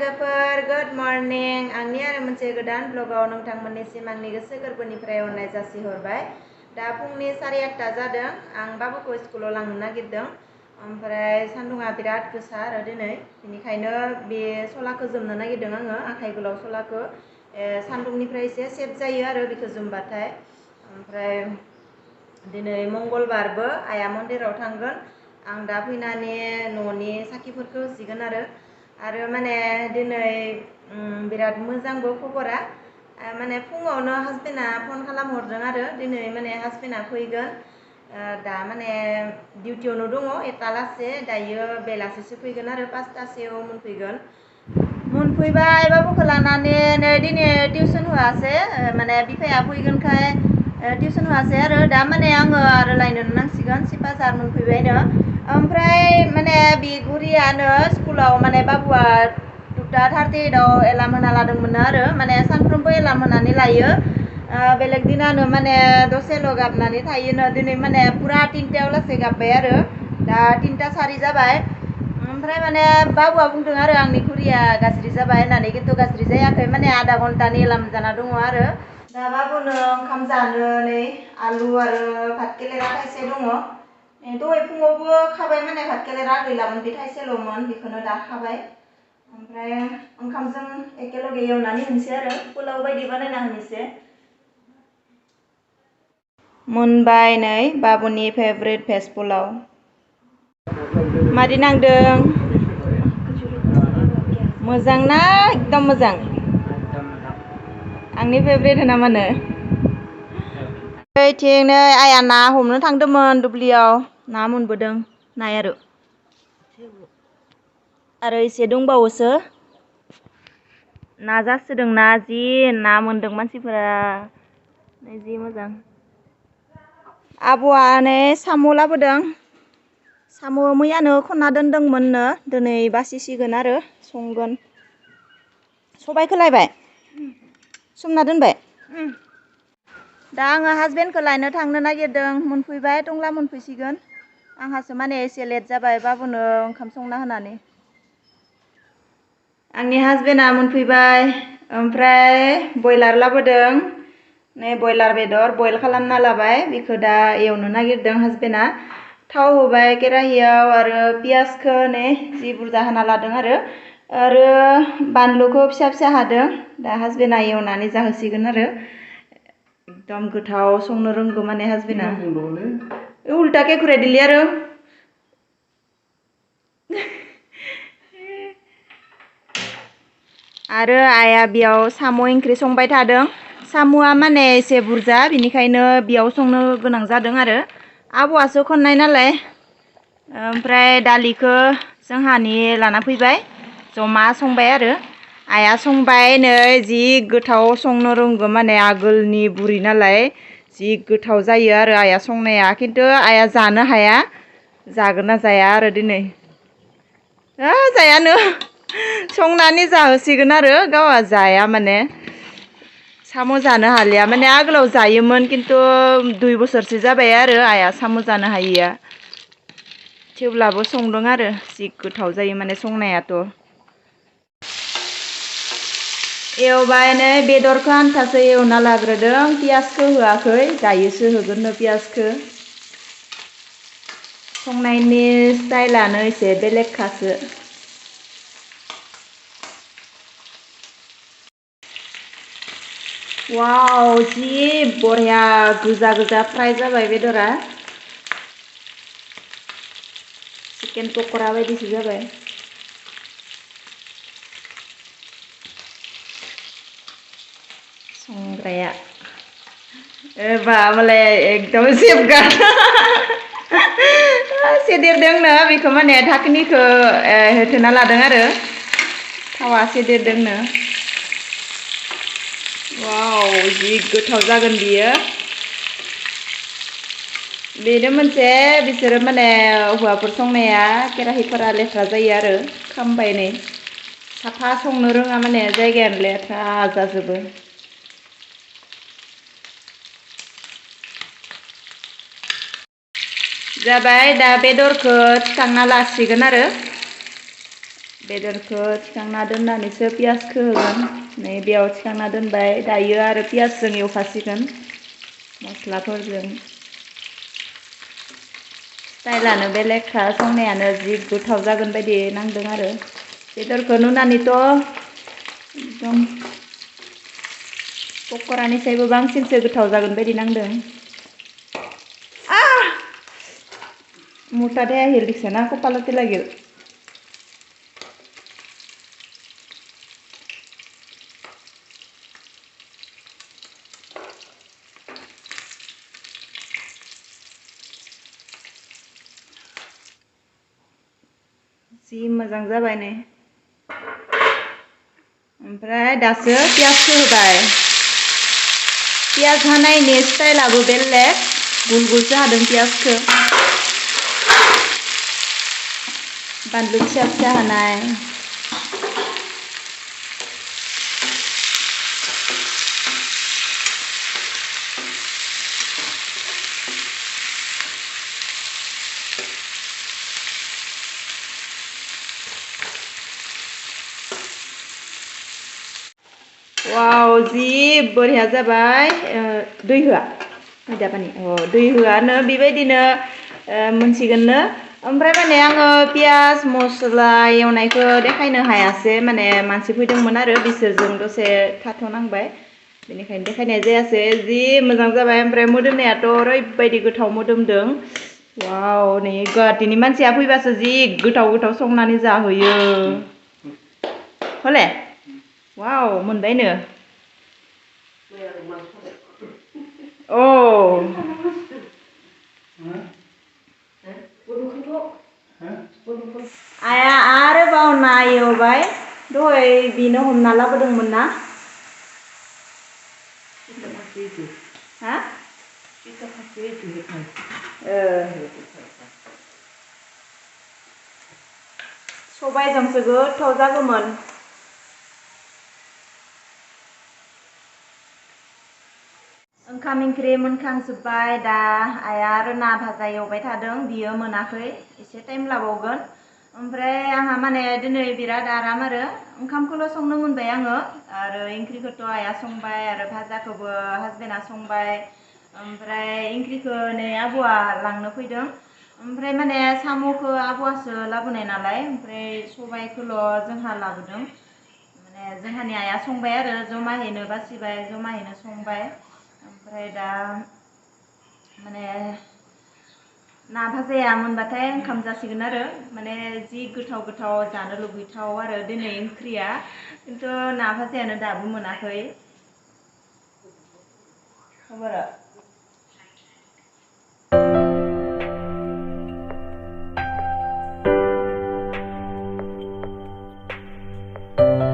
लोगोफोर good morning आंनि आरो मोनसे गोदान ब्लगाव नोंथांमोननिसिम आंनि गोसो गोरबोनिफ्राय अननाय जासिहरबाय। दा फुंनि 8:30 जादों। आं बाबुखौ स्कुलाव लांनो नागिरदों। ओमफ्राय सान्दुङा बिराद गोसा आरो दिनै, बेनिखायनो बे सलाखौ जोमनो नागिरदों आङो, आखाइ गोलाव सलाखौ। सान्दुंनिफ्राय एसे सेभ जायो आरो बेखौ जोमबाथाय। ओमफ्राय दिनै मंगलबारबो आइया मन्दिराव थांगोन। आं दा फैनानै न'नि साखिफोरखौ होसिगोन आरो माने दिनै बिराद मोजांबो खबरा। माने फुङावनो हासबेन्डआ फन खालामहरदों आरो दिनै माने हासबेन्डआ फैगोन। दा माने डिउटियावनो दङ 1टा लासे, दायो बेलासिसो फैगोन आरो 5टासोआव मोनफैबाय बाबुखौ लानानै। नै दिनै टिउसन होआसै, माने बिफाया फैगोनखाय टिउसन होआसै आरो दा माने आङो आरो लायनो नांसिगोन। 6 मोनफैबायनो। ओमफ्राय माने बे घुरियानो स्कुलाव माने बाबुआ 2:38 एलार्म होना लादोंमोन आरो माने सानफ्रोमबो एलार्म होनानै लायो। बेलेग दिनानो माने दसेल' गाबनानै थायोनो, दिनै माने पुरा 3टायाव लासै गाबबाय आरो दा 3:04 जाबाय। ओमफ्राय माने बाबुआ बुंदों आरो आंनि घुरिया गाज्रि जाबाय होननानै, खिन्थु गाज्रि जायाखै, माने आधा घन्टानि एलार्म जाना दङ आरो। दा बाबुनो ओंखाम जानो नै आलु आरो भात केरेला थाइसे दङ। दहाय फुङावबो खाबाय, माने भात केरेला गैलामोन, बे थाइसेल'मोन, बेखौनो दा खाबाय। ओमफ्राय ओंखामजों एखेलगे एवनानै होनोसै आरो पुलाव बायदि बानायना होनोसै। मोनबाय नै बाबुनि फेभरेट भेज पुलाव। मादि नांदों? मोजां ना? एकदम मोजां। आंनि फेभरेट होना मानो? ओइथिं नै आइया ना हमनो थांदोंमोन दुब्लियाव, ना मोनबोदों नाय आरो एसे दंबावोसो। ना जासोदोंना, जि ना मोनदों मानसिफोरा, जि मोजां। आब'आ नै साम' लाबोदों। साम' मैयानो खनना दोनदोंमोननो, दिनै बासिसिगोन आरो संगोन। सबायखौ लायबाय? सोमना दोनबाय? दा आङो हासबेन्डखौ लायनो थांनो नागिरदों। मोनफैबाय, टंला मोनफैसिगोन। आंहासो माने एसे लेट जाबाय बाबुनो ओंखाम संना होनानै। आंनि हासबेन्डआ मोनफैबाय। ओमफ्राय बयलार लाबोदों। नै बयलार बेदर बयल खालामना लाबाय, बेखौ दा एवनो नागिरदों हासबेन्डआ। थाव होबाय केराहियाव आरो पियासखौ नै जि बुरजा होना लादों आरो बानलुखौ फिसा फिसा हादों। दा हासबेन्डआ एवनानै जाहोसिगोन आरो। एकदम गोथाव संनो रोंगौ माने हासबेन्डआ। उल्टा केकुरे दिली आरो आइया बेयाव साम' ओंख्रि संबाय थादों। साम'आ माने एसे बुरजा, बेनिखायनो बेयाव संनो गोनां जादों आरो। आब'आसो खननाय नालाय। ओमफ्राय दालिखौ जोंहानि लाना फैबाय, जमा संबाय आरो। आइया संबाय नै जि गोथाव संनो रोंगौ, माने आगोलनि बुरि नालाय जि गोथाव जायो आरो आइया संनाया। खिन्थु आइया जानो हाया, जागोन ना जाया आरो दिनै। जायानो, संनानै जाहोसिगोन आरो गावहा जाया माने। साम' जानो हालिया, माने आगोलाव जायोमोन, खिन्थु 2 बोसोरसो जाबाय आरो आइया साम' जानो हायिया। थेवब्लाबो संदों आरो, जि गोथाव जायो माने संनायाथ'। एवबाय नै बेदरखौ आन्थासो एवना लाग्रोदों, पियासखौ होआखै, दायोसो होगोननो पियासखौ। संनायनि स्टाइलानो एसे बेलेगखासो। वाव, जि बरिया गोजा गोजा फ्राय जाबाय बेदरा। चिकेन पक'रा बायदिसो जाबाय। संग्राया बा मालाय एकदम सेफगार्ड सेदेरदोंनो, बेखौ माने धाखोनिखौ होथेना लादों आरो थावा सेदेरदोंनो। वाव, जि गोथाव जागोन बियो। बेनो मोनसे, बिसोरो माने हौवाफोर संनाया केराहिफोरा लेथ्रा जायो आरो खामबाय नै। साफा संनो रोङा, माने जायगायानो लेथ्रा जाजोबो। जाबाय, दा बेदरखौ थिखांना लासिगोन आरो। बेदरखौ थिखांना दोननानैसो पियासखौ होगोन नै बेयाव थिखांना दोनबाय दायो आरो पियासजों एवफासिगोन मस्लाफोरजों स्टाइलानो बेलेगखा संनायानो जि गोथाव जागोन बायदि नांदों आरो बेदरखौ नुनानैथ' एकदम पक'रानिसायबो बांसिनसो गोथाव जागोन बायदि नांदों मोठा देया हिरदिक्स ना कपालती लागेल जि मोजां जाबाय नै ओमफ्राय दासो पियासखौ होबाय पियास हानायनि स्टाइलाबो बेलेग गुल गुलसो हादों पियासखौ बानलु फिसा फिसा हानाय वाव जि बरिया जाबाय दै होआ मैदा पानि दै होआनो बेबायदिनो मोनसिगोननो ओमफ्राय माने आङो पियास मस्ला एवनायखौ देखायनो हायासै माने मानसि फैदोंमोन आरो बिसोरजों दसे थाथ'नांबाय बेनिखायनो देखायनाय जायासै जि मोजां जाबाय ओमफ्राय मोदोमनायाथ' ओरैबायदि गोथाव मोदोमदों वाव नै गुवाहाटीनि मानसिया फैबासो जि गोथाव गोथाव संनानै जाहोयो हले वाव मोनबायनो औ आया आरोबाव ना एवबाय दहाय बिनो हमना लाबोदोंमोन ना हा सबायजोंसो गोथाव जागौमोन ओंखाम ओंख्रि मोनखांजोब्बाय दा आइया आरो ना भाजा एवबाय थादों बियो मोनाखै एसे टाइम लाबावगोन ओमफ्राय आंहा माने दिनै बिराद आराम आरो ओंखामखौल' संनो मोनबाय आङो आरो ओंख्रिखौथ' आइया संबाय आरो भाजाखौबो हासबेन्डआ संबाय ओमफ्राय ओंख्रिखौ नै आबौआ लांनो फैदों ओमफ्राय माने साम'खौ आबौआसो लाबोनाय नालाय ओमफ्राय सबायखौल' जोंहा लाबोदों माने जोंहानि आइया संबाय आरो जमाहैनो बासिबाय जमाहैनो संबाय ओमफ्राय दा माने ना भाजाया मोनबाथाय ओंखाम जासिगोन आरो माने जि गोथाव गोथाव जानो लुबैथाव आरो दिनै ओंख्रिया खिन्थु ना भाजायानो दाबो मोनाखै खबरा